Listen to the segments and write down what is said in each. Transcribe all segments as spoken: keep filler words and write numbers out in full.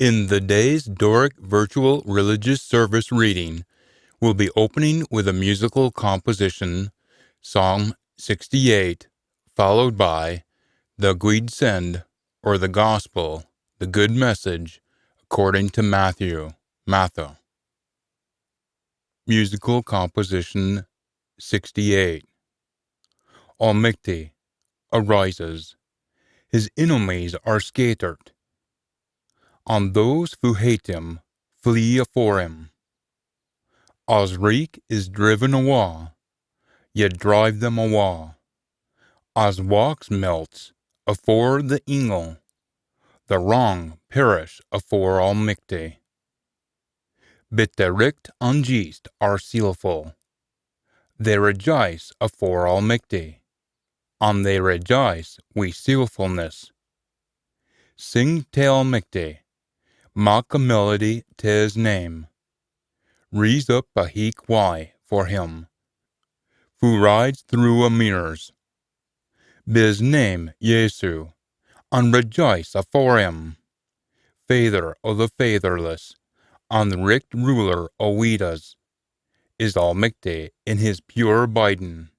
In the day's Doric virtual religious service reading, we'll be opening with a musical composition, Psalm sixty-eight, followed by the Guid Send, or the Gospel, the Good Message, according to Matthew, Matha. Musical composition sixty-eight. Almichty arises, his enemies are scattered, and those who hate him flee afore him. As reek is driven awa, ye drive them awa. As wax melts afore the ingle, the wrang perish afore Almichty. But the richt and jeest are seelful. They rejoice afore Almichty, and they rejoice wi seelfulness. Sing tae Almichty, mak a melody tae his name. Rise up a heich wye for him, fa rides through a mirrors. Be his name Jesu, and rejoice afore him. Faither o the faitherless, and richt ruler o weedas, is Almichty in his pure bidin.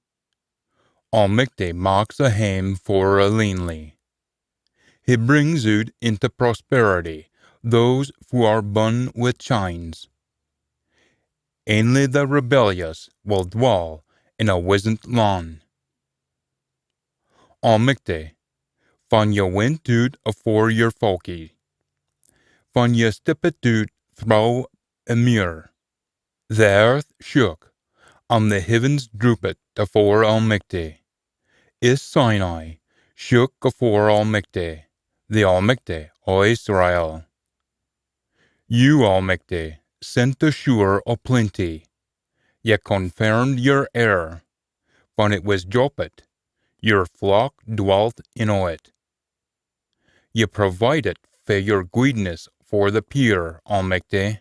Almichty maks a hame for a leanly. He brings oot into prosperity those fa are bun wi chines. Ainly the rebellious will dwall in a wizzent lan. Almichty, fan ye went oot afore your folkie, fan ye steppit oot throwe a muir, the earth shook, and the heavens droopit afore Almichty. Is Sinai shook afore Almichty, the Almichty o Israel. You, Almichty, sent a shower o plenty. Ye confirmed your air. Fan it wis joppit, your flock dwelt in o it. Ye providit fae your guidness for the pure, Almichty.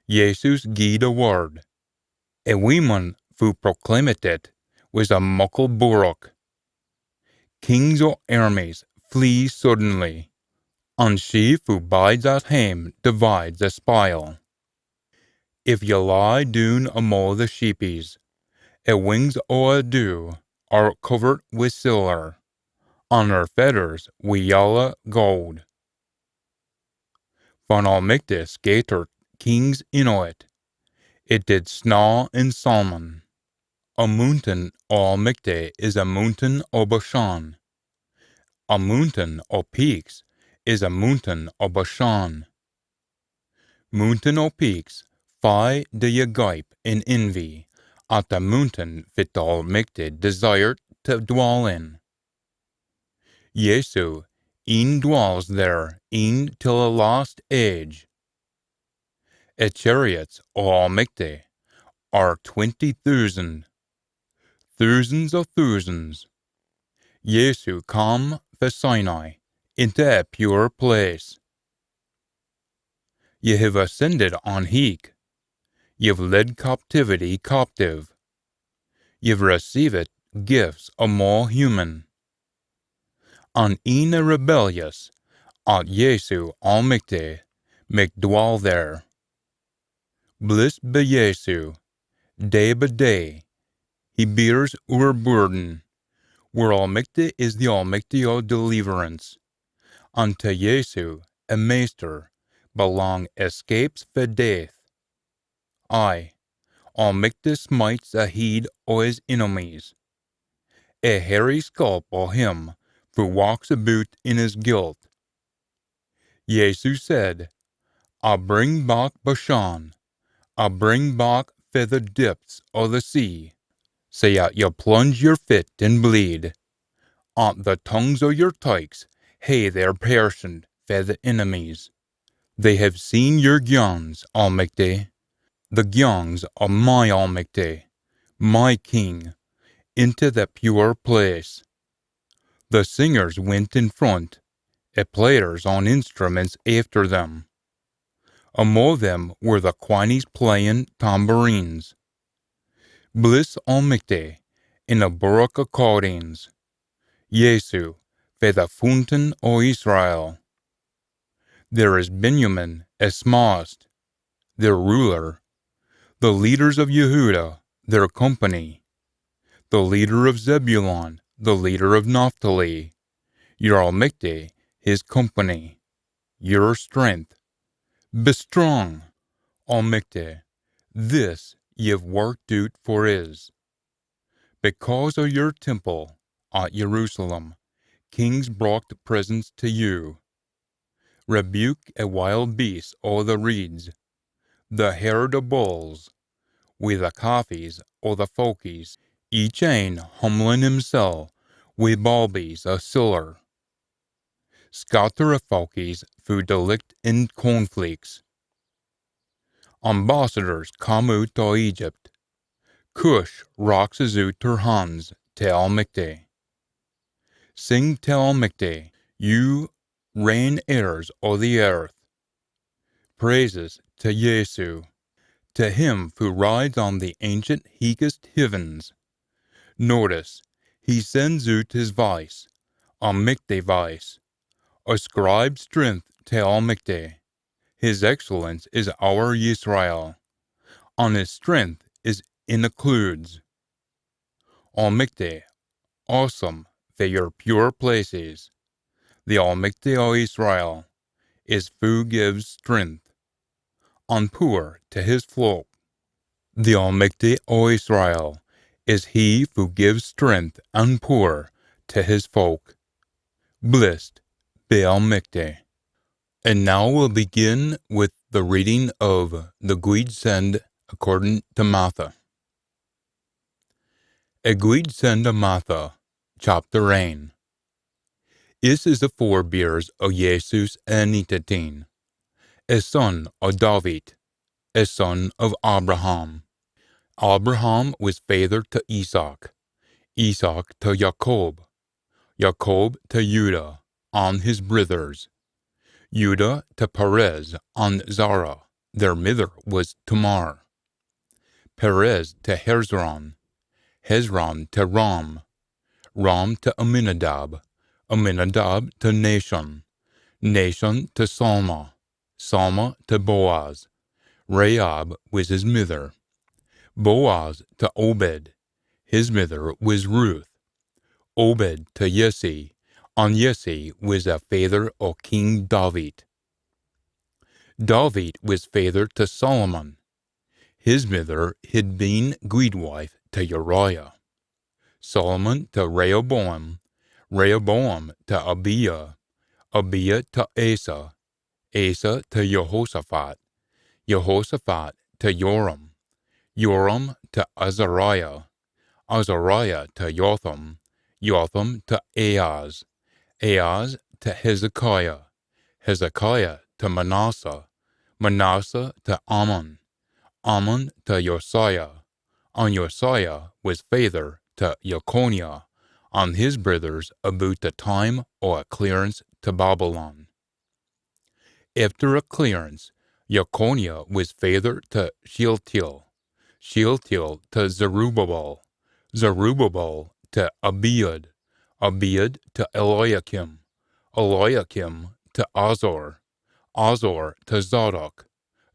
Jesus gied a word. A weeman fa proclaimit it wis a muckle boorach. Kings o airmies flee suddenly, and she fa bides at hame divides a spile. If ye lie doon amo the sheepies, a wings o a doo are covered wi siller, and her feathers wi yalla gowd. Fan Almichty scattered kings in o it, it did snaw in Salmon. A moontain o Almichty is a moontain o Bashan. A moontain o peaks is a moontain o Bashan. Moontain o peaks, fy do ye gype in envy at a moontain fit Almichty desired to dwell in? Jesu een dwells there een till a last age. A chariots o Almichty are twenty thoosand, thoosands o thoosands. Jesu come fae Sinai into a pure place. Ye have ascended on heich. Ye've led captivity captive. Ye've received gifts amo human. An een a rebellious at Jesu Almichty micht dwell there. Blist be Jesu, day by day, he bears oor burden, wir Almichty is the Almichty o deliverance, an to Jesu, a Maister, belang escapes fae death. Ay, Almichty smites a heid o his enemies. A hairy scalp o him fa walks aboot in his guilt. Jesu said, I'll bring back Bashan, I'll bring back fae the depths o the sea, sae at ye'll plunge your fit in bleed, at the tongues o your tykes hae their portion fae the enemies. They have seen your gyans, Almichty, the gyans o my Almichty, my King, into the pure place. The singers went in front, a players on instruments efter them. Amo them were the quinies playin tambourines. Bliss Almichty in a burrock o cordings. Jesu, fae the foontain o Israel. There is Benjamin, a smast, their ruler, the leaders of Yehuda, their company, the leader of Zebulun, the leader of Naphtali, your Almichty, his company, your strength. Be strong, Almichty, this ye've worked oot for is. Because o your temple at Jerusalem, kings brocht presents to you. Rebuke a wild beast o the reeds, the herd o bulls, wi the calfies o the fowkies, each ane humbling himsel wi bawbees o siller. Scatter a fowkies fa delicht in conflicts. Ambassadors come oot o Egypt. Cush raxes oot her hands to Almichty. Sing to Almichty, you reign heirs o the earth. Praises to Yesu, to him who rides on the ancient highest heavens. Notice, he sends oot his voice, a michty voice. Ascribe strength to Almichty. His excellence is our Yisrael, and his strength is in the clouds. Almichty, awesome for your pure places. The Almichty o Israel is who gives strength and power to his folk. The Almichty o Israel is he who gives strength and power to his folk. Blessed be Almichty. And now we'll begin with the reading of the Guid Send according to Matha. A Guid Send o Matha, chapter ane. Is is the forebears o Jesus a Nitateen, a son o David, a son o Abraham. Abraham was father to Isaac, Isaac to Jacob, Jacob to Judah and his brithers, Judah to Perez and Zara, their mither was Tamar, Perez to Hezron, Hezron to Ram, Ram to Amminadab, Amminadab to Nahshon, Nahshon to Salma, Salma to Boaz, Rahab was his mither, Boaz to Obed, his mither was Ruth, Obed to Jesse, and Jesse was a father o King David. David was father to Solomon, his mither hid been guidwife to Uriah. Solomon to Rehoboam, Rehoboam to Abijah, Abijah to Asa, Asa to Jehoshaphat, Jehoshaphat to Joram, Joram to Azariah, Azariah to Jotham, Jotham to Ahaz, Ahaz to Hezekiah, Hezekiah to Manasseh, Manasseh to Amon, Amon to Josiah, and Josiah was father to Jeconiah and his brithers aboot the time o a clearance to Babylon. Efter a clearance, Jeconiah was father to Shealtiel, Shealtiel to Zerubbabel, Zerubbabel to Abiud, Abiud to Eliakim, Eliakim to Azor, Azor to Zadok,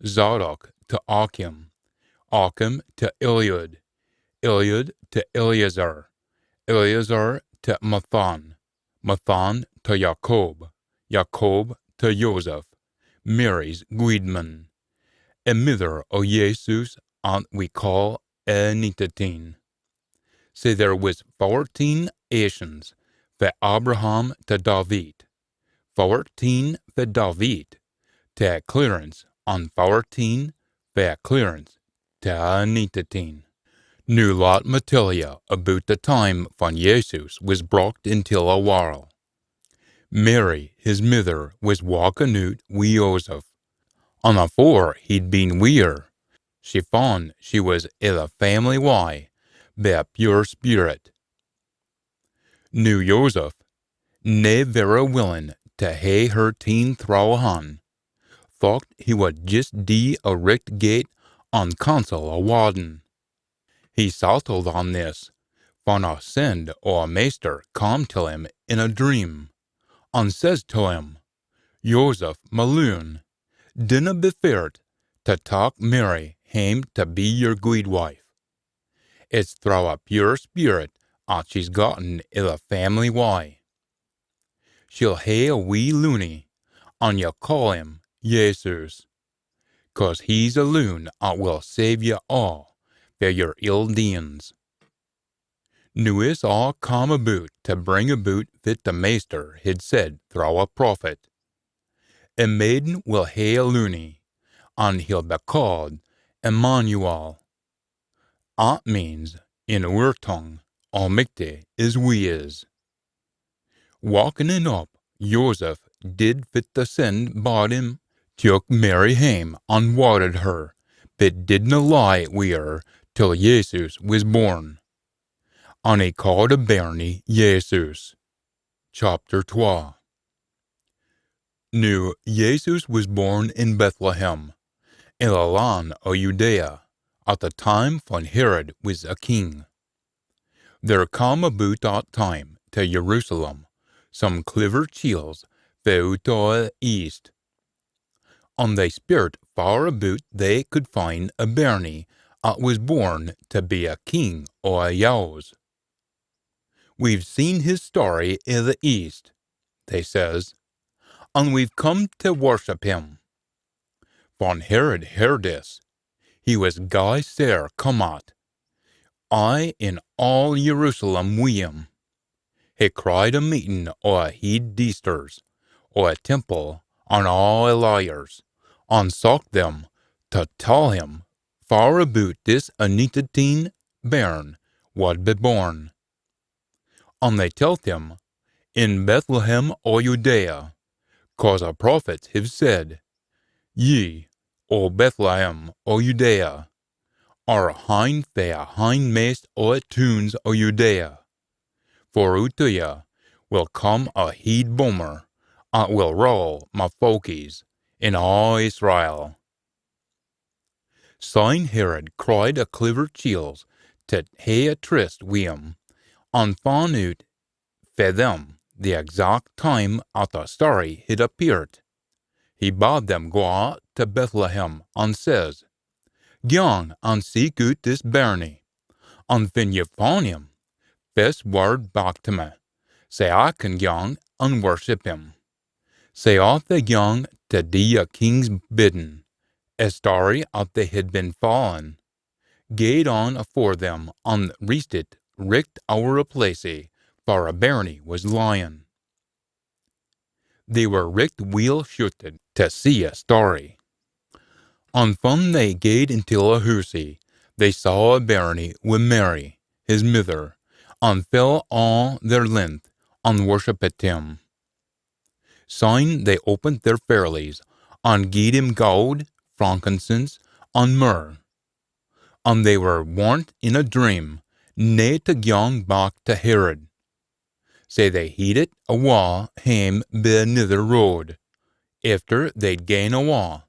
Zadok to Achim, Achim to Eliud, Eliud to Eleazar, Eleazar to Matthan, Matthan to Jacob, Jacob to Joseph, Mary's guidman, a mither o Jesus, and we call a Nitateen. Sae there was fourteen Asians fae Abraham to David, fourteen fae David to a clearance, and fourteen fae a clearance to a Nitateen. Noo lat me tell ye aboot the time fan Jesus was brocht intil a warl. Mary, his mither, was walking oot wi Joseph, and afore he'd been wi her, she fun she was i the family wye by a pure spirit. Noo Joseph, nae verra willing to hae her teen throwe han, thocht he wad jist dee a richt gate and cancel a waddin. He sattled on this, fan a send o a Maister cam till him in a dream, and says to him, Joseph, ma loon, dinna be feart to tak Mary hame to be your guidwife. It's throwe a pure spirit at she's gotten i the family wye. She'll hae a wee loonie, an ye'll caa him Jesus, cause he's a loon at will save ye aa fae your ill deeins. Noo is aa come aboot to bring aboot fit the Maister hid said throwe a prophet. A maiden will hae a loonie, an he'll be caaed Emmanuel. At means, in oor tongue, Almichty is wi is. Wakenin up, Joseph did fit the send bad him, took Mary hame an wadded her, but didna lie wi her till Jesus wis born. An he caaed a bairnie Jesus. Chapter twa. Noo Jesus wis born in Bethlehem, i the lan o Judea, at the time fan Herod wis a king. There cam aboot at time to Jerusalem some cliver chiels fae oot o the east, an they speirt far aboot they could find a bairnie at wis born to be a king o a Jews. We've seen his starrie i the east, they says, an we've come to worship him. Fan Herod heard this, he wis gey sair come at, aye an aa Jerusalem wi him. He cried a meetin o a heid deesters o a temple an aa a lawyers, an socht them to tell him far aboot this anintit een bairn wad be born. An they telt him, in Bethlehem o Judea, cause a prophet hiv said, Ye, O Bethlehem o Judea, are hine fae a hinmaist o a toons o Judea, for oot o ye will come a heid bummer, at will rule ma folkies in aa Israel. Syne Herod cried a cliver chiels to hae a tryst wi him, an fan oot fae them the exact time at the starrie hid appeared. He bad them gwaa to Bethlehem, an says, Gyang an seek oot this bairnie, an fin ye fan him, fess word back to me, sae I can gyang an worship him. Sae aff they gyang to dee a king's biddin. A starrie at they hid been followin gaed on afore them an reached it richt ower a placie far a bairnie wis lyin. They were richt weel shooted to see a starrie. An fan they gaed intil a hoosie, they saw a bairnie wi Mary, his mither, an fell aa their length, an worshippit him. Syne they opened their fairlies, an gied him gowd, frankincense, an myrrh. An they were warnt in a dream nae to gyang back to Herod. Sae they hied it awa hame by anither road. Efter they'd gane awa,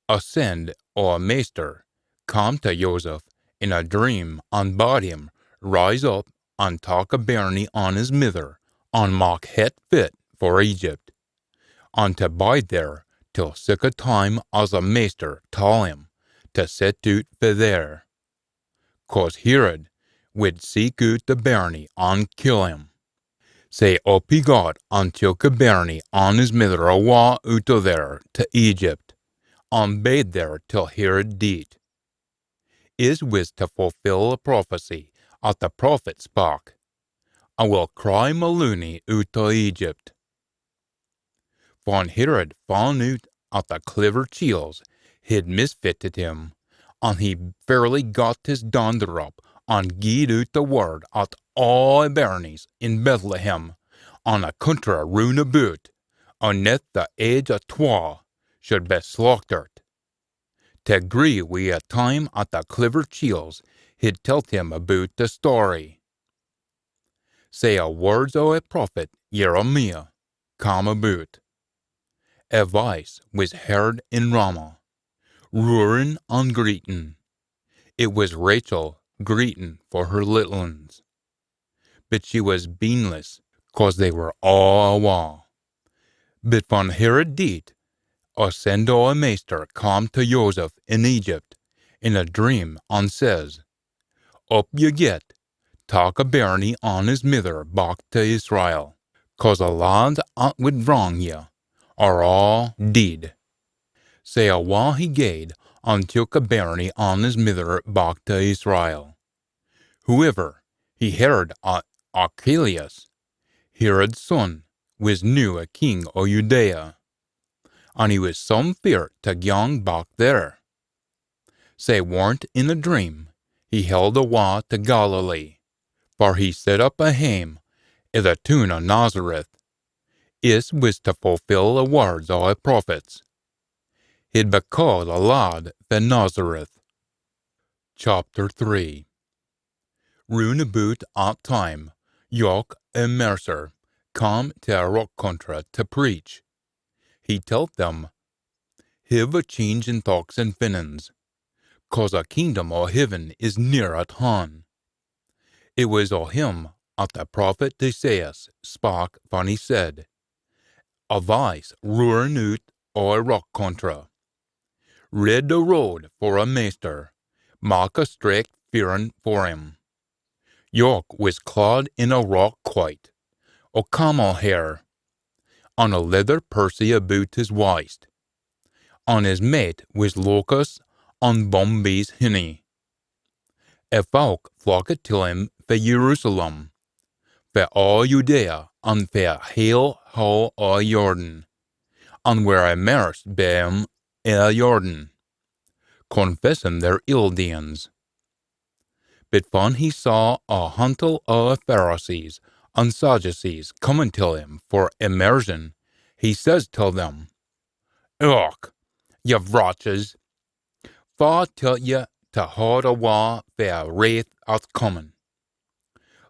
a send o a Maister cam to Joseph in a dream an bad him rise up an tak a bairnie an his mither an mak het fit for Egypt, an to bide there till sic a time as a Maister tell him to set oot fae there, cause Herod wid seek oot the bairnie an kill him. Sae up he got an took a bairnie an his mither awa oot o there to Egypt, an bade there till Herod deet. Is wis to fulfil a prophecy at the prophet spak, I will cry ma loonie oot o Egypt. Fan Herod fan oot at the cliver chiels hid misfitted him, an he fairly got his dander up, an gied oot the word at aa bairnies in Bethlehem, an a country roon aboot, aneth the age o twa, should be slauchtered, to gree wi a time at the cliver chiels hid telt him aboot the story. Sae a words o a prophet Jeremiah cam aboot. A voice wis heard in Ramah, roarin an greetin. It wis Rachel greetin for her little uns. But she wis beenless, cause they were aa awa. But fan Herod deed, a send o a Maister cam tae Joseph in Egypt in a dream, an says, "Up ye get, tak a bairnie an his mither back tae Israel, cause a lads at wid wrang ye are aa deid." Sae awa he gaed, an took a bairnie an his mither back tae Israel. However, he heard at Archelaus, Herod's son, wis noo a king o Judea, an he wis some feart tae gyang back there. Sae warnt in a dream, he held awa tae Galilee, far he set up a hame i the toon o Nazareth. Is wis tae fulfil a wirds o a prophets. He'd be caaed a lad fae Nazareth. Chapter three. Roon aboot at time, Jock a Mercer cam tae a roch cuntra tae preach. He telt them, "Hiv a change in thochts an feelins, cause a kingdom o heaven is near at han." It wis o him at the prophet Isaiah spak fan he said, "A voice roarin oot o a roch cuntra, 'Redd a road for a Maister, mak a straicht fairin for him.'" Jock wis clad in a roch quite, o camel hair, an a leather pursie aboot his waist, an his mait wis locusts an bumbees' hinny. A fowk flockit till him fae Jerusalem, fae aa Judea, an fae a hale howe o Jordan, an were immersed by him i a Jordan, confessin their ill deeins. But fan he saw a hantle o a Pharisees an Sadducees comin till him for immersion, he says till them, "Och, ye vratches, fa telt ye tae haud awa fae a wrath at's comin?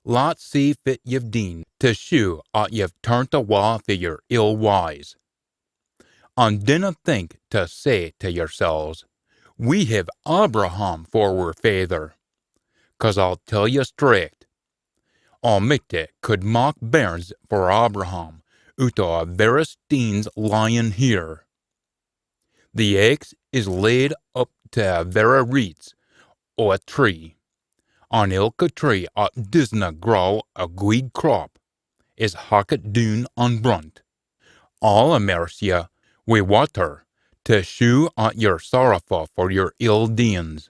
Lat's see fit ye've deen tae shew at ye've turnt awa fae yer ill wyes. An dinna think tae say tae yersels, 'We hiv Abraham for wir faither.' Cause I'll tell ye straicht, Almichty could mak bairns for Abraham oot o a verra steens lyin here. The axe is laid up tae a verra reets o a tree, an ilka tree at disna grow a gweed crop is hackit doon an brunt. I'll immerse ye wi watter tae shew at ye're sorrowfu for yer ill deeins.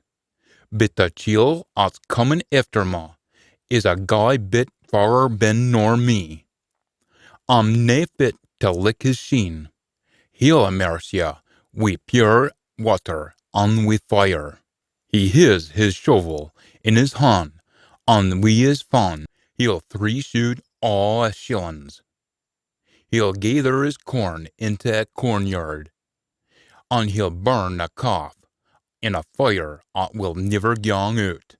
But the chiel at's comin efter me is a gey bit farrer ben nor me. I'm nae fit tae lick his sheen. He'll immerse ye wi pure watter an wi fire. He his his shovel in his han, an wi his fan he'll thresh oot aa a shillins. He'll gaither his corn intae a cornyard, an he'll burn a caff in a fire at will niver gyang oot."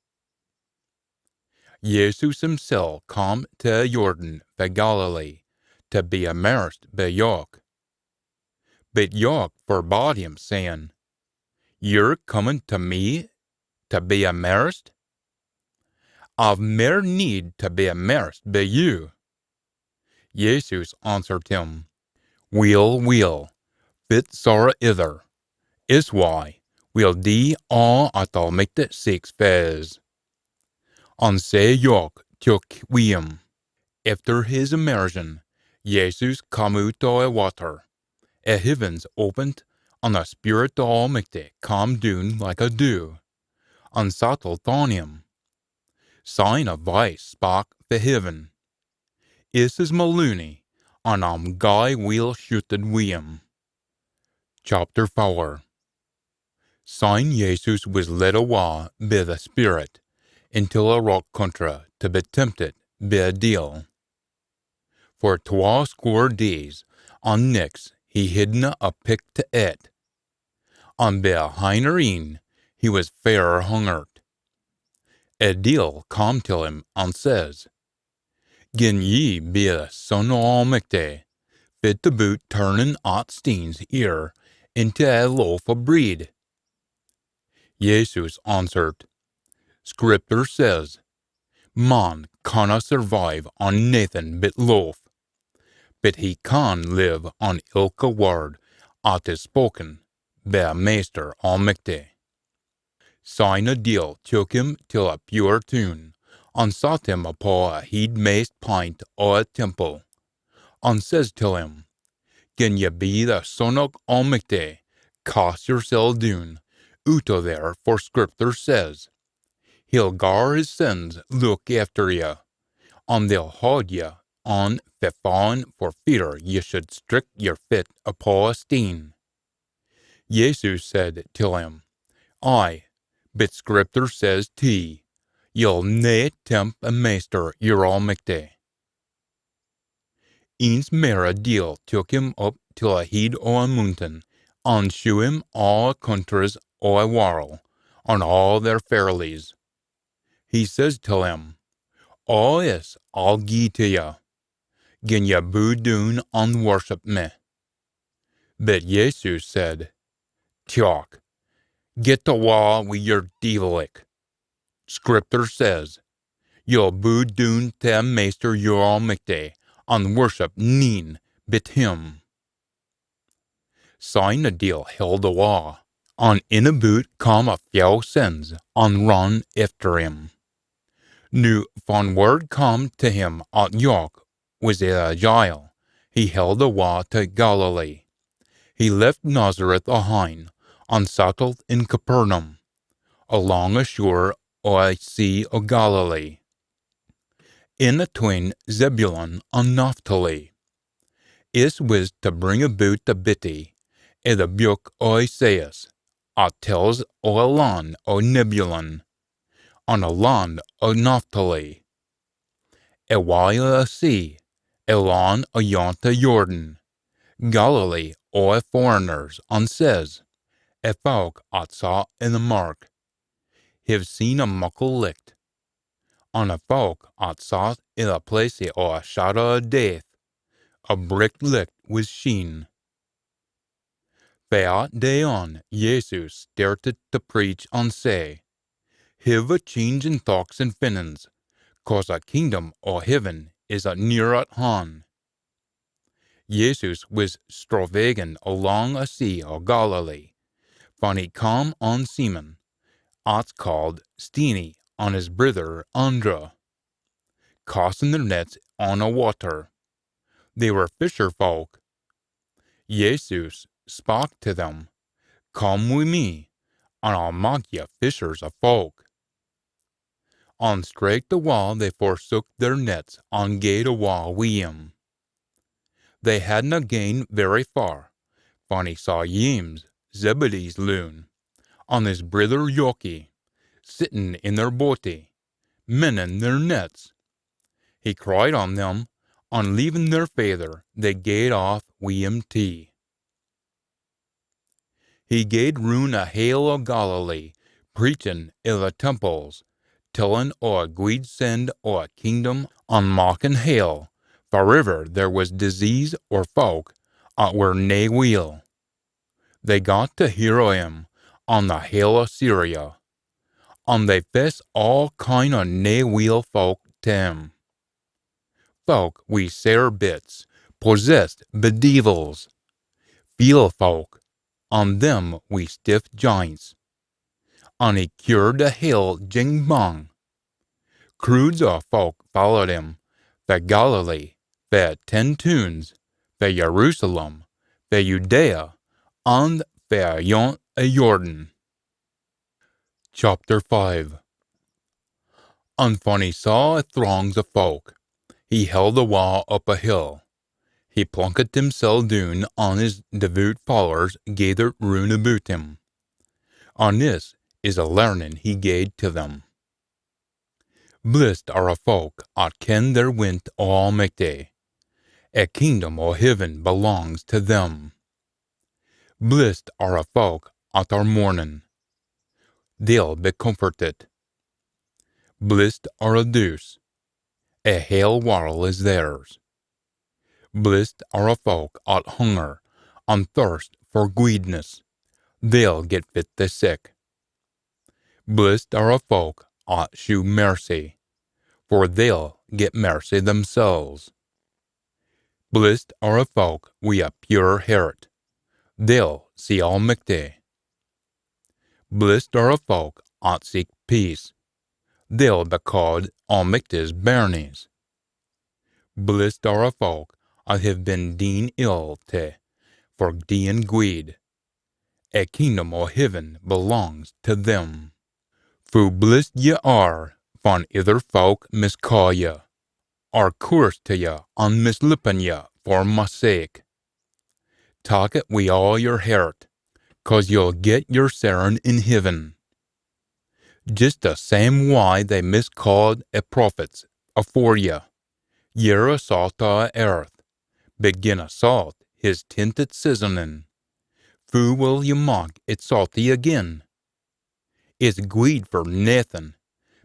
Jesus himsel cam tae a Jordan fae Galilee tae be immersed by Jock. But Jock forbad him, sayin, "Ye're comin tae me tae be immersed? I've mair need tae be immersed by you." Jesus answered him, "Weel, weel, fit sorra ither. Is wye we'll dee aa at Almichty seeks fae's." An sae Jock took wi him. Efter his immersion, Jesus cam oot o a watter. A heavens opened, an a spirit o Almichty cam doon like a doo, an sattled on him. Syne a voice spak fae heaven, "Is is ma loonie, an I'm gey weel shuited wi him." Chapter fower. Syne Jesus wis led awa by the Spirit intil a rock country tae be tempted by a deil. For twa score days an nichts he hidna a pick tae ait, an by a hinner eyn he wis fair hungert. A deil cam till him an says, "Gin ye be the Son o Almichty, fit aboot turnin at steens here intae a loaf o breid." Jesus answered, "Scriptur says, 'Man canna survive on naething but loaf.' but he can live on ilka word at is spoken by a Maister Almichty. Syne a deil took him till a pure toon, an sat him upo a heid maist pint o a temple, an says till him, Gin ye be the Son o Almichty, cast yoursel doon oot o there, for Scriptur says, He'll gar his sins look efter ye, an they'll haud ye on fae faain for fear ye should strik yer fit upo a steen. Jesus said till him, Ay, but Scriptur says tee, Ye'll nae tempt a Maister yer Almichty. Eence mair a deil took him up till a heid o a moontain, an shew him aa a countries o a warl, an aa their fairlies. He says till him, Aa is I'll gie to ye, gin ye boo doon an worship me. But Jesus said, Tyock, get awa wi yer deevilick. Scriptur says, Ye'll boo doon to Maister yer Almichty, an worship neen but him. Syne a deil held awa, an in aboot cam a fyow sins, an ran efter him. Noo, fan word cam to him at Jock was i a jile, he held awa to Galilee. He left Nazareth ahin, an sattled in Capernaum, alang a shore o a sea o Galilee, in atween Zebulun an Naphtali. Is was to bring aboot the bittie i the book o Isaiah, at tells o a lan o Zebulun, an a lan o Naphtali, a wye o a sea, a lan ayont the Jordan, Galilee o a foreigners, an says, A fowk at sat i the mirk hiv seen a muckle licht, an a fowk at sat i the place o a shadda o death, a bricht licht was sheen. Fae at day on Jesus started to preach an say, Hiv a change in thochts an feelins, cause a kingdom o heaven is at near at han. Jesus was stravaigin alang a sea o Galilee, fan he cam on Simon, at's caaed Steenie, an his brither Andra, castin their nets on a watter. They were fisher fowk. Jesus spak to them, Come wi me, an I'll mak ye fishers o fowk. An straicht awa they forsook their nets an gaed awa wi him. They hadna gane very far, fan he saw Jeems, Zebedee's loon, an his brither Jocky, sittin in their boatie, mennin their nets. He cried on them, an leavin their faither, they gaed aff wi him tee. He gaed roon a hale o Galilee, preachin i the temples, tellin o a gweed send o a kingdom, an makkin hale, fariver there was disease or fowk at were nae weel. They got to hear o him on the hale o Syria, an they fess aa kine o nae weel fowk to him. Fowk wi sair bits, possessed bi deevils, feel fowk, an them wi stiff jints. An he cured a hale jing bang. Croods o fowk followed him, fae Galilee, fae Ten Toons, fae Jerusalem, fae Judea, an fae ayont a Jordan. Chapter five. An fan he saw a throngs o fowk, he held awa up a hill. He plunkit himsel doon, an his devoot followers gathered roon aboot him. An this is a learnin he gaed to them. Blissed are a fowk at ken their wint o Almichty. A kingdom o heaven belongs to them. Blissed are a fowk at are mournin. They'll be comforted. Blissed are a douce. A hale warl is theirs. Blissed are a fowk at hunger an thirst for gweedness. They'll get fit they sick. Blissed are a fowk at shew mercy, for they'll get mercy themsels. Blissed are a folk wi a pure hert, they'll see Almichty. Blissed are a folk at seek peace, they'll be caaed Almichty's bairnies. Blissed are a folk at hae been deen ill tae for deein gweed, a kingdom o heaven belongs tae them. Foo blissed ye are fan ither folk miscaa ye, are coorse tae ye an mislippen ye for ma sake. Tak it wi aa yer hert, cause ye'll get yer sairin in heaven. Jist the same wye they miscaaed a prophets afore ye. Ye're a saut o earth, but gin a saut his tainted seasonin, foo will ye mak it sauty again? It's gweed for naethin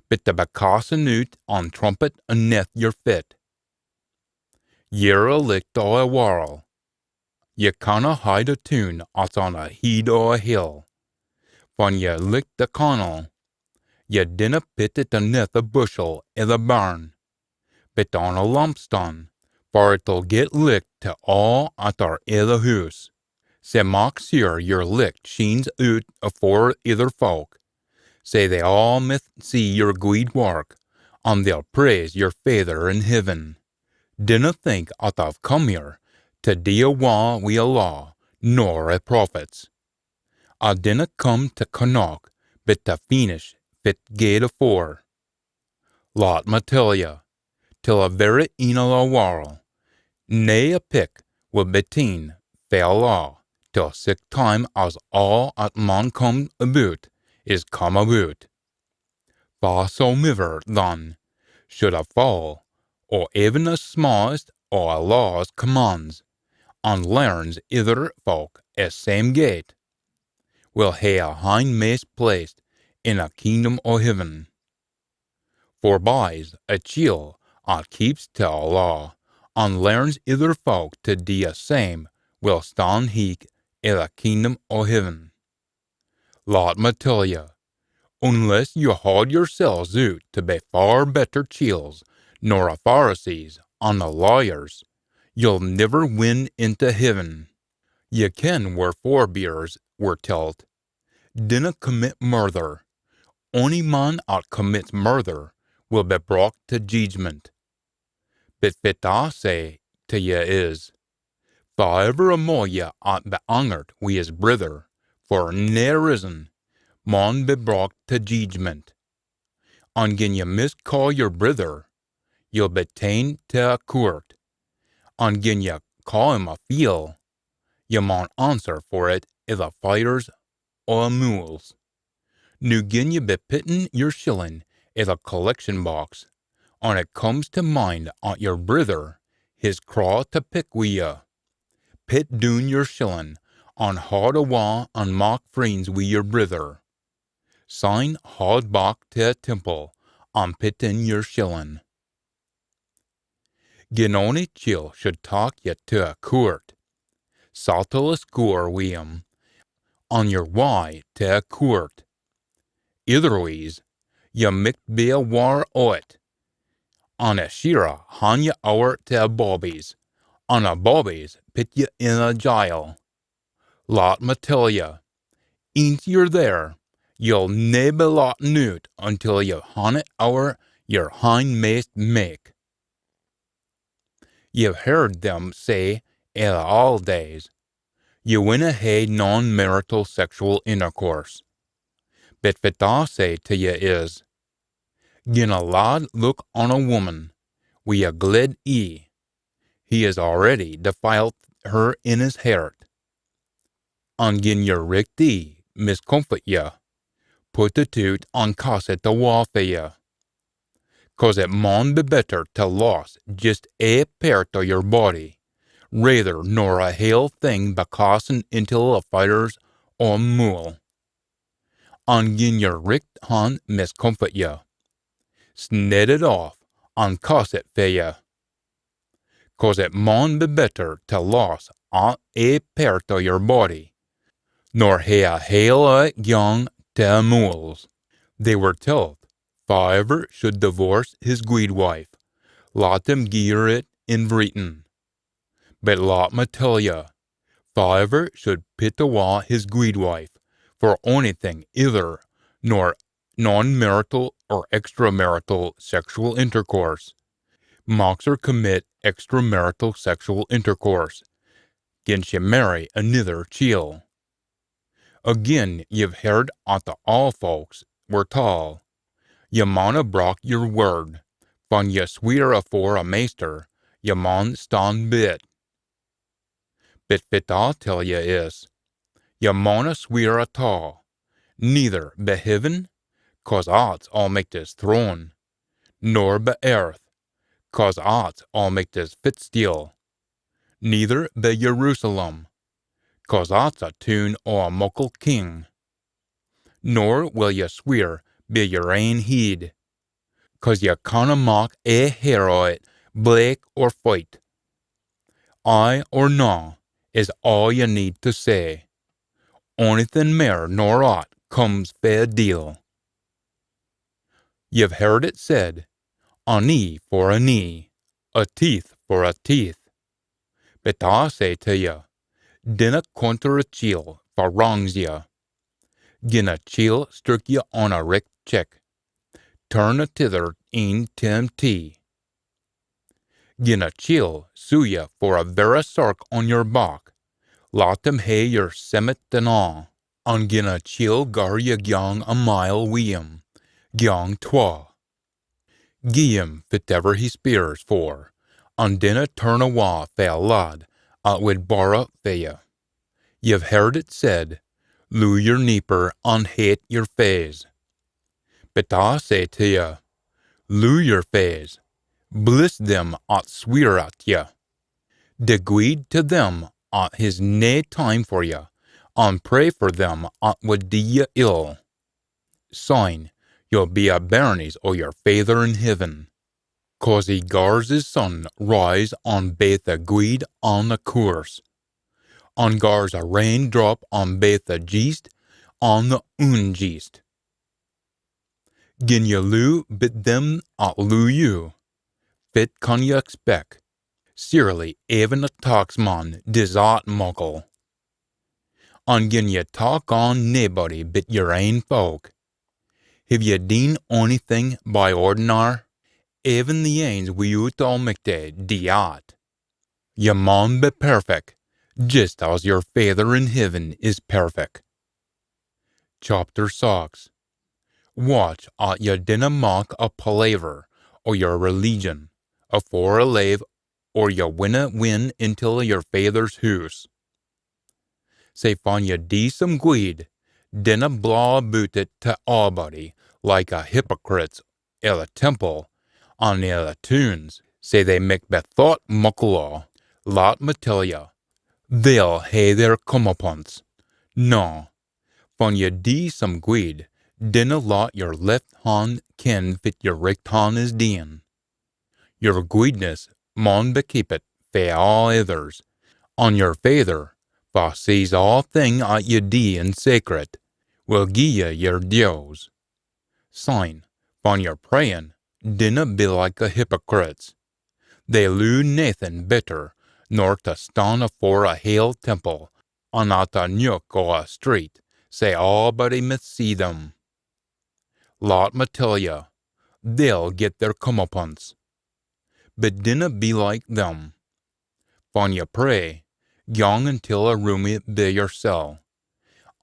but tae be cassen oot an trumpit aneth yer fit. Ye're a licht o a warl. Ye canna hide a toon at's on a heid o a hill. Fan ye licht a cannle, ye dinna pit it aneth a bushel i the barn, but on a lampstand, for it'll gie licht tae aa at are i the hoose. Sae mak seer yer licht sheens oot afore ither folk, sae they aa mith see yer gweed wark, an they'll praise yer Faither in heaven. Dinna think at I've come here tae dee awa wi a law nor a prophets. I dinna come tae connach, but tae feenish fit gaed afore. Lat ma tell ye, till a verra eyn o a warl, nae a pick will be taen fae a law till sic time as aa at maun come aboot is come aboot. Faasomiver, than, should a faul o even a smaaest o a law's commands, an learns ither folk a same gait, will hae a hinmaist place in a kingdom o heaven. Forby's a chiel at keeps tae a law, an learns ither folk tae dee a same, will stan heich i the kingdom o heaven. Lat ma tell ye, unless ye haud yersels oot tae be far better chiels nor a Pharisees an a lawyers, ye'll niver win intae heaven. Ye ken wir forebears were telt, dinna commit murther. Ony man at commits murther will be brocht tae jeedgment. But fit I say tae ye is, faaever amo ye at be angert wi his brither for nae rizzon, maun be brocht tae jeedgment. An gin ye miscaa yer brither, ye'll be taen tae a coort. An gin ye caa him a feel, ye maun answer for it i the fires o a mools. Noo gin ye be pittin yer shillin i the collection box, an it comes tae mind at yer brither his craw tae pick wi ye, pit doon yer shillin, an haud awa an mak freends wi yer brither. Syne haud back tae a temple, an pit in yer shillin. Gin ony chiel should tak ye tae a coort, sattle a score wi him on yer wye tae a coort. Itherwise, ye micht be a waur o't, an a shirra han ye ower tae a bobbies, an a bobbies pit ye in a jile. Lat me tell ye, eence ye're there, ye'll nae be latten oot until ye've hannit ower yer hinmaist maik. Ye've heard them say i the auld days, ye winna hae non-marital sexual intercourse. But fit I say tae ye is, gin a lad look on a woman wi a gled ee, he has already defiled her in his hert. An gin yer richt ee miscomfit ye, pit it oot an cast it awa fae ye. Cause it maun be better tae loss jist ae pairt o yer body, raither nor a hale thing be cassen intil a fires o a mools. An gin yer richt han miscomfit ye, sned it aff an cast it fae ye. Cause it maun be better tae loss ae pairt o yer body, nor hae a hale o it gyang tae a mools. They were telt, faaever should divorce his gweedwife, lat him gie her it in vreetin. But lat me tell ye, faever should pit awa his guidwife for onything ither nor non-marital or extramarital sexual intercourse, maks her commit extramarital sexual intercourse, gin she marry anither chiel. Again, ye've heard at the aul folks were tall, ye mauna brak yer word, fan ye sweer afore a maister, ye maun stan bit. But fit I'll tell ye is, ye mauna sweer at all, neither be heaven, cause at's Almichty's throne, nor be earth, cause at's Almichty's fitsteel, neither be Jerusalem, cause at's a toon o a muckle king. Nor will ye sweer be yer ain heid, cause ye canna mak ae hair o it black or fite. Aye or na is aa ye need tae say. Onything mair nor at comes fae deil. Ye've heard it said, an ee for an ee, a teeth for a teeth. But I say tae ye, dinna conter a chiel fa wrangs ye. Gin a chiel stirk ye on a richt cheek, turn a tither een tae him tee. Gin a chiel sue ye for a verra sark on yer back, lat him hae yer semmit an aa. An gin a chiel gar ye gyang a mile wi him, gyang twa. Gie him fitever he speirs for, an dinna turn awa fae a lad at wid borra fae ye. Ye've heard it said, loo yer neeper an hate yer faes. But I say tae ye, loo yer faes, bliss them at sweer at ye. Dee gweed tae them at his nae time for ye, an pray for them at wid dee ye ill. Syne ye'll be a bairnies o yer Faither in Heaven, cause he gars his sun rise on baith the gweed an the coorse, an gars a rain drap on baith the jeest an the oonjeest. Gin ye loo bit them at loo you, fit can ye expec? Surely even a taxman dis at muckle. An gin ye tak on naebody bit yer ain folk, hiv ye deen onything by ordinar? Even the anes wi'oot Almichty dee at. Ye maun be perfec, jist as yer Faither in Heaven is perfec. Chapter six. Watch at ye dinna mak a palaver o yer religion afore a lave, or ye winna win intil yer Faither's hoose. Sae fan ye dee some gweed, dinna blaw aboot it tae aabody like a hypocrites i the temple an i the toons, sae they micht be thocht muckle o. Lat me tell ye, they'll hae their comeuppance. Na, fan ye dee some gweed, dinna lat yer left han ken fit yer richt han is deein. Yer gweedness maun be keepit fae aa ithers, an yer Faither, fa sees aathing at ye dee in secret, will gie ye yer dues. Syne, fan ye're prayin, dinna be like the hypocrites. They loo naething better nor tae stan afore a hale temple an at a neuk o a street, sae aabody micht see them. Lat me tell ye, they'll get their comeuppance. But dinna be like them. Fan ye pray, gyang intil a roomie by yersel,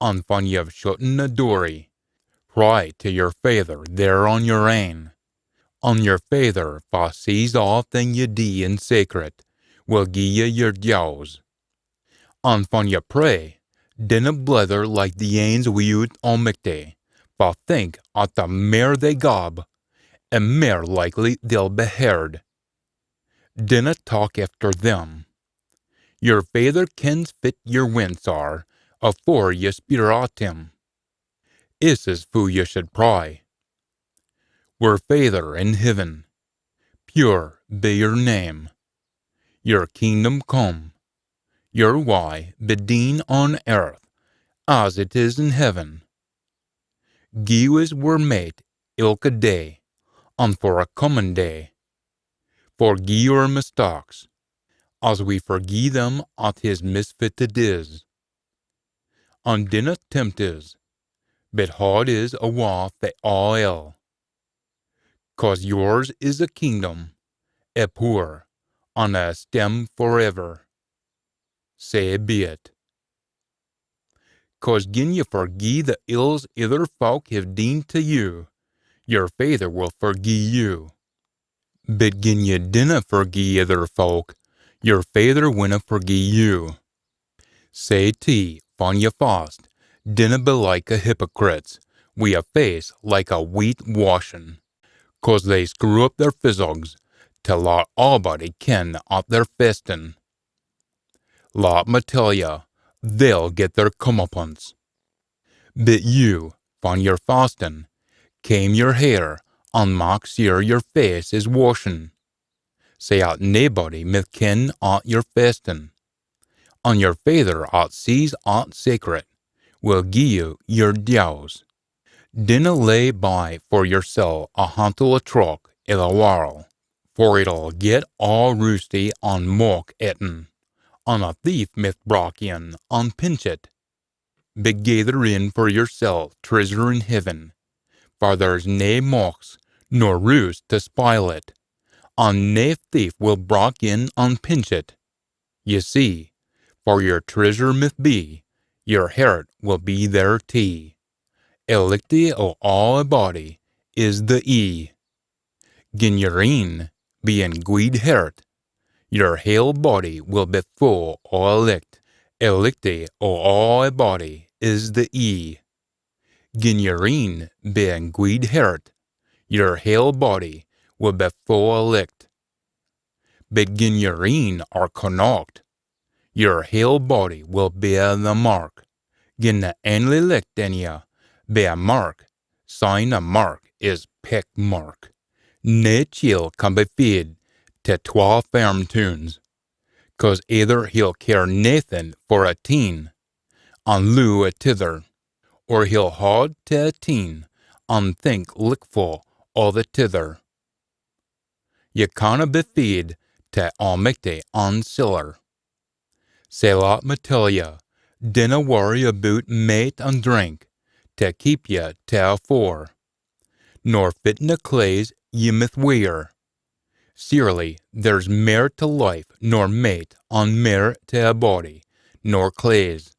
an fan ye've shutten a doorie, cry tae yer Faither there on yer ain, an yer Faither fa sees aathing ye dee in secret will gie ye yer dues. An fan ye pray, dinna blether like the anes wi'oot Almichty, fa think at the mair they gab, the mair likely they'll be heard. Dinna tak efter them. Yer Faither kens fit yer wints are afore ye speir at him. Iss is foo ye should pray. Wer Faither in Heaven, pure be yer name. Yer kingdom come. Yer wye be deen on earth as it is in heaven. Gie us wer mait ilka day, an for a comin day. Forgie wer mistaks, as we forgie them at his misfitted is. An dinna tempt is, but haud is awa fae aa ill. 'Cause yours is a kingdom, a pooer, an a stem forever. Sae be it. 'Cause gin ye forgie the ills ither folk have deen to you, your Faither will forgie you. But gin ye dinna forgie ither folk, your Faither winna forgie you. Sae tee, fan ye fast, dinna be like a hypocrites, wi a face like a weet washin, 'cause they screw up their fizzogs, to lat aabody ken at they're fastin. Lat me tell ye, they'll get their comeuppance. But you, fan you're fastin, kaim your hair, an mak seer your face is washin, sae at naebody mith ken at you're fastin. An your Faither at sees at secret will gie you your dues. Dinna lay by for yoursel a hantle o troke i the warl, for it'll get aa roosty an moch etten, an a thief mith brak in an pinch it. But gaither in for yoursel treasure in heaven, for there's nae mochs nor roost to spile it, an nae thief will brak in an pinch it. Ye see, for your treasure mith be, your hert will be there tee. A lichtie o aa a body is the ee. Gin your een be in gweed hert, your hale body will be full o a licht. A lichtie o aa a body is the ee. Gin your een be in gweed hert, your hale body will be full o licht. But gin your een are connacht, your hale body will be i the mirk. Gin the ainly licht in ye be a mirk, syne a mirk is pick mirk. Nae chiel can be fee'd to twa firm toons, 'cause either he'll care naething for a teen, an loo a tither, or he'll haud to a teen, an think lichtfu o the tither. Ye canna be fee'd to Almichty an siller. Sae lat me tell ye, dinna worry aboot mait an drink, to keep ye to a fore, nor fitna claes ye mith wear. Seerly, there's mair to life nor mait, an mair to a body nor claes.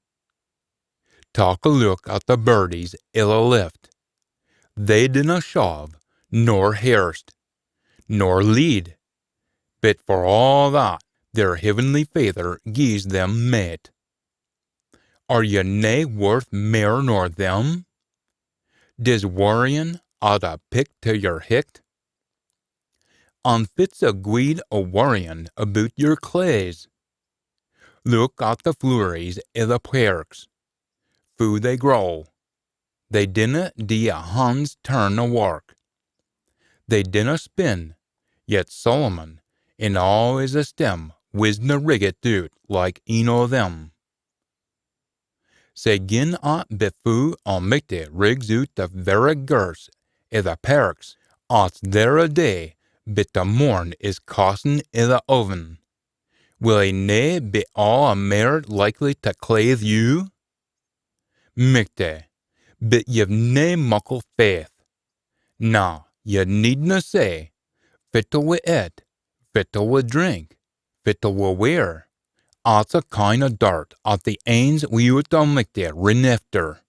Tak a look at the birdies i the lift. They dinna shave, nor hairst, nor lead, but for aa that, their heavenly Faither gies them mait. Are ye nae worth mair nor them? Dis worryin add a pick to your hicht? An fit's a gweed o worryin aboot your claes? Look at the flooeries i the pairks, foo they grow. They dinna dee a han's turn o wark. They dinna spin, yet Solomon in aa his esteem wisna riggit oot like een o them. Sae gin at be foo Almichty rigs oot the verra girse i the pairks at's there a day bit the morn is cassen i the oven, will he nae be aa a mair likely to claithe you? Michty, but ye've nae muckle faith. Na, ye needna say, fit'll we ait, fit'll we drink, fit'll we wear, at's a kind o dirt at the anes wi'oot Almichty rin efter.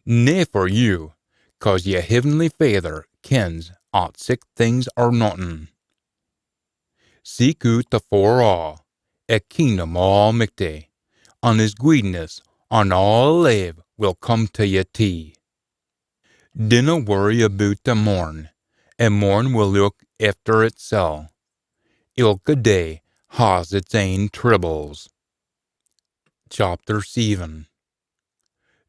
Nae for you, cause yer heavenly Faither kens at sic things are nothing. Seek oot afore aa, a kingdom o Almichty, an his gweedness an aa lave will come to ye tee. Dinna worry aboot the morn, a morn will look efter itsel. Ilka day has its ain tribbles. Chapter seven.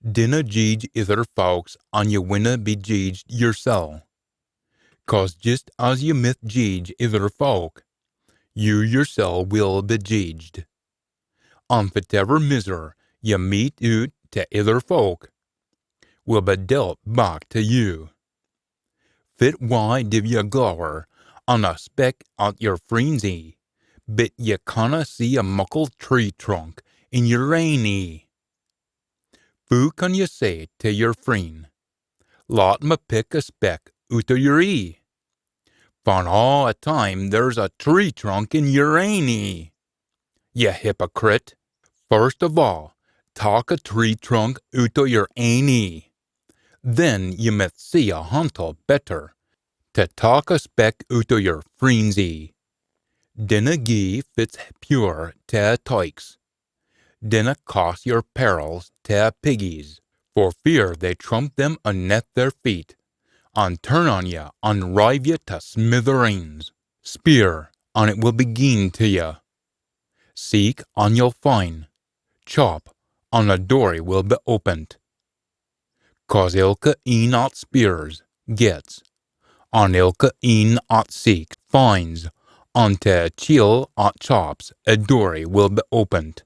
Dinna jeedge ither folks an ye winna be jeedged yersel. Cause jist as ye mith jeedge ither folk, you yersel will be jeedged. An fitever miseer ye mete oot to ither folk will be dealt back to you. Fit wye div ye glower an a speck at your freens ee, but ye canna see a muckle tree trunk in yer ain ee. Foo can ye say tae yer freen, "Lat me pick a speck oot o yer ee," fan aa e time there's a tree trunk in yer ain ee? Ye hypocrite! First o aa, tak a tree trunk oot o yer ain ee. Then ye mith see a hantle better tae tak a speck oot o yer freen's ee. Dinna gie fit's pure tae e tykes. Dinna cast yer pearls tae e piggies, for fear they trump them aneth their feet, an turn on ye an rive ye tae smithereens. Speir, an it will be gien tae ye. Seek, an ye'll fin. Chap, an e doorie will be opened. Cause ilka een at speirs, gets, an ilka een at seeks, finds, an tae e chiel at chaps e doorie will be opened.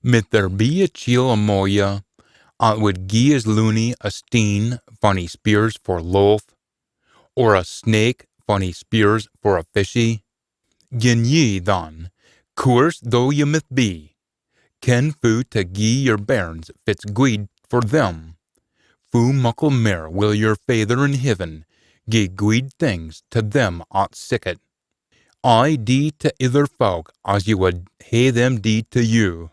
Mith there be a chiel amo ye at wid gie his loonie a steen fan he speirs for loaf, or a snake fan he speirs for a fishie? Gin ye, than, coorse though ye mith be, ken foo tae gie yer bairns fit's gweed for them, foo muckle mair will yer Faither in Heaven gie gweed things tae them at seek it. Aye dee tae ither fowk as ye wid hae them dee tae you.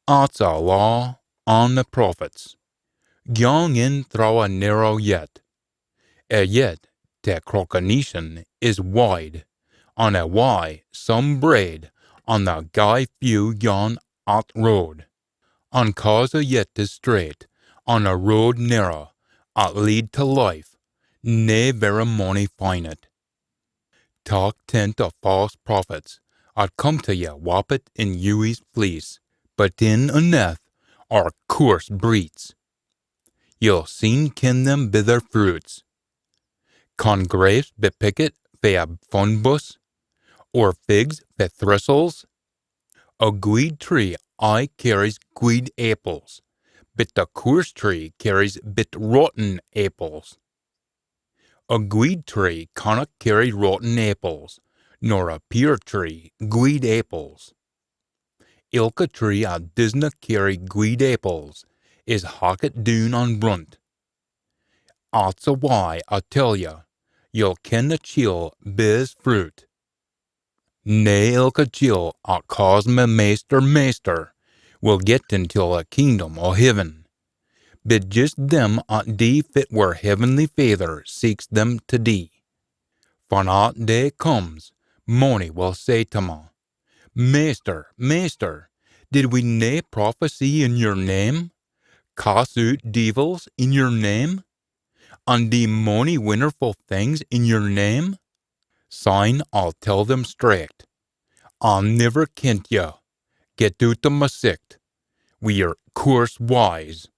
At's e laa an e prophets. Gyang in throwe e narrow yett. E yett tae crockaneetion is wide, an e wye some braid, an e gey few gaan at road. An cause e yett is strait, an e road narrow, at lead tae life, nae verra mony fin it. Tak tent o false prophets, at come tae ye wappit in yowie's fleece, but in aneth are coorse breets. Ye'll seen ken them bi their fruits. Can grapes be pickit fae a fun buss, or figs fae thristles? A gweed tree aye cairries gweed apples, but a coorse tree cairries bit rotten apples. A gweed tree canna cairry rotten apples, nor a peer tree gweed apples. Ilka tree at disna cairry gweed apples is hackit doon an brunt. At's e wye I tell ye, ye'll ken a chiel bi his fruit. Nae ilka chiel at caas me Maister, Maister, will get intil e kingdom o heaven, but jist them at dee fit wir heavenly Faither seeks them tae dee. Fan at day comes, mony will say tae me, Maister, Maister, did we nae prophesy in yer name, cast oot deevils in yer name, an dee mony winnerfu things in yer name? Syne I'll tell them straicht, I niver kent ye, get oot o ma sicht, wi yer coorse wyes.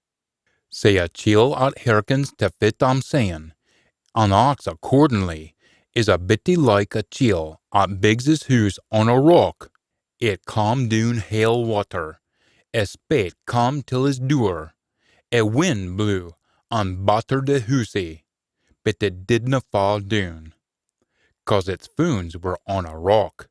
Sae a chiel at hearkens tae fit I'm sayin, an acts accordinly, is a bittie like a chiel at bigs his hoose on a rock. It cam doon hale watter, a spate cam till his door, a win blew an battered a hoosie, but it didna fa doon, cause its foons were on a rock.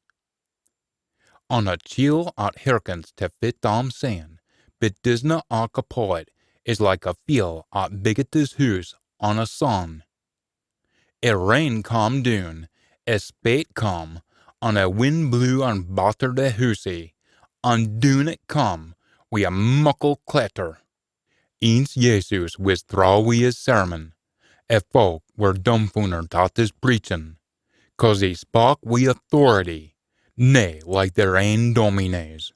An a chiel at hearkens tae fit I'm sayin, but disna act upo it, is like a feel at biggit his hoose on a san. A rain cam doon, a spate cam, an a win blew an battered a hoosie, an doon it cam wi a muckle clatter. Eence Jesus wis throwe wi his sermon, a fowk were dumfoonert at his preachin, cause he spak wi authority, nae like their ain dominies.